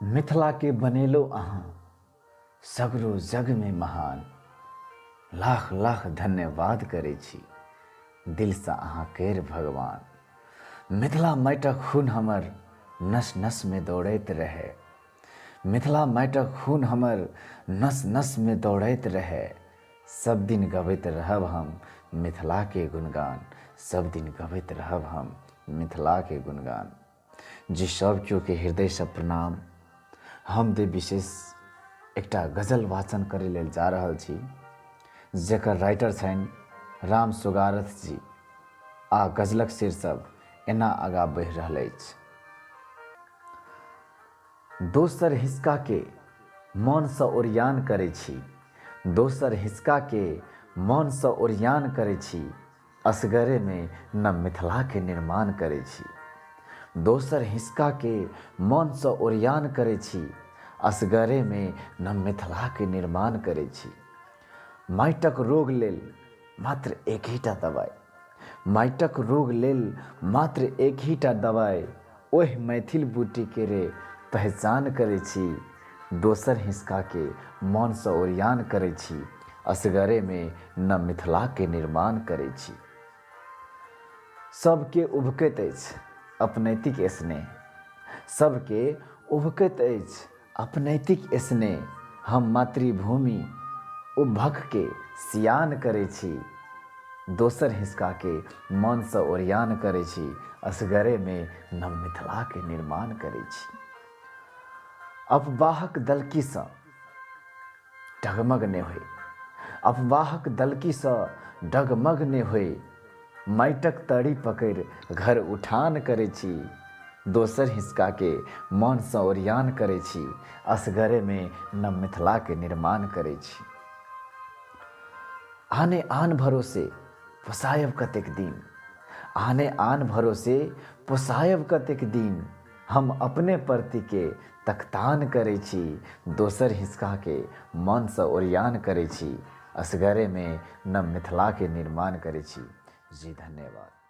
मिथिलाके बनेलहुँ अहाँ सगरो जगमे महान। लाख लाख धन्यवाद करै छी दिलसँ अहाँ केर भगवान। मिथिला माटिक खून हमर नस नसमे दौड़ैत रहै। मिथिला माटिक खून हमर नस नसमे दौड़ैत रहै। सब दिन गबैत रहब हम मिथिलाके गुणगान। सब दिन गबैत रहब हम मिथिलाके गुणगान। जी सब केओके हृदयसँ प्रणाम। हम देव विशेष एकटा गजल वाचन करै लेल जा रहल छी, जकर राइटर छनि राम सुगारथ जी आ गजलक शीर्षक एना आगाँ बढ़ि रहल अछि। दोसर हिसकाके मोनसँ ओरियान करै छी। दोसर हिसकाके मोनसँ ओरियान करै छी। असगरेमे न मिथिलाके निर्माण करै छी। दोसर हिसकाके मोनसँ ओरियान करै छी। असगरेमे न मिथिलाके निर्माण करै छी। माटिक रोग लेल मात्र एकहिटा दबाइ। माटिक रोग लेल मात्र एकहिटा दबाइ। ओहि मैथिल बूटीके रे पहचान करै छी। दोसर हिसकाके मोनसँ ओरियान करै छी। असगरेमे न मिथिलाके निर्माण करै छी। सबके उभकैत अछि अपनैतिक स्नेह। सबके उभकैत अछि अपनैतिक स्नेह। हम मातृभूमि उभकके सियान करै छी। दोसर हिसकाके मनसँ ओरियान करै छी। असगरेमे न मिथिलाके निर्माण करै छी। अपवाहक दलकीसँ डगमग नहि होइ। अफवाहक दलकीसँ डगमग नहि होइ। माटिक तड़ी पकड़ि घर उठान करै छी। दोसर हिसकाके मनसँ ओरियान करै छी। असगरेमे न मिथिलाके निर्माण करै छी। आने आन भरोसे पोसायब कतेक दिन। आने आन भरोसे पोसायब कतेक दिन। हम अपने प्रतिके तकतान करै छी। दोसर हिसकाके मनसँ ओरियान करै छी। असगरेमे न मिथिलाके निर्माण करै छी। जी धन्यवाद।